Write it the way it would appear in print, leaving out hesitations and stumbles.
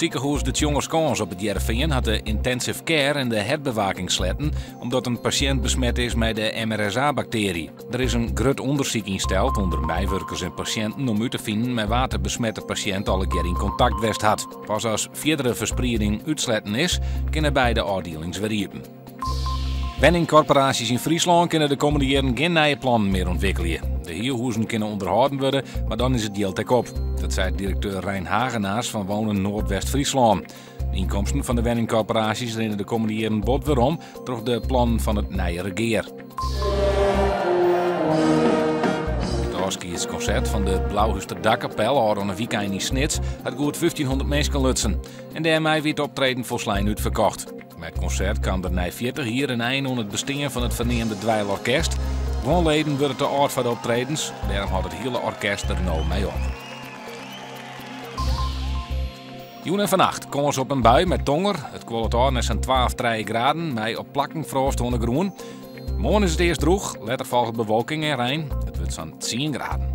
Sikehûs De Tjongerskâns op It Hearrenfean hat de intensive care en de hertbewaking sletten omdat in pasjint besmet is mei de MRSA-baktearje. Der is in grut ûndersyk ynsteld ûnder meiwurkers en pasjinten om út te finen mei wa't de besmette pasjint allegear yn kontakt west hat. Pas as fierdere fersprieding útsletten is, kinne beide ôfdielings wer iepen. Wenningkorporaasjes yn Fryslân kinne de kommende jierren gjin nije plannen mear ûntwikkelje. De hierhûzen kinne ûnderhâlden wurde, mar dan is it jild ek op. Dat seit direkteur Rein Hagenaars fan Wonen Noardwest-Fryslân. De ynkomsten fan de wenningkorporaasjes rinne de kommende jierren bot werom troch de plannen fan it nije regear. It ôfskiedskonsert fan de Blauhúster Dakkapel ôfrûne wykein yn Snits hat goed 1500 minsken lutsen. En dêrmei wie it optreden folslein útferkocht. Mei it konsert kaam der nei 40 jier in ein oan it bestean fan it ferneamde dweilorkest. Guon leden wurde te âld foar de optredens, dêrom hâldt it hiele orkest der no mei op. Jûn en fannacht kâns op in bui mei tonger. It kuollet ôf nei sa'n twa of trije graden, mei op plakken froast oan de grûn. Moarn is it earst drûch, letter folget bewolking en rein. It wurdt sa'n tsien graden.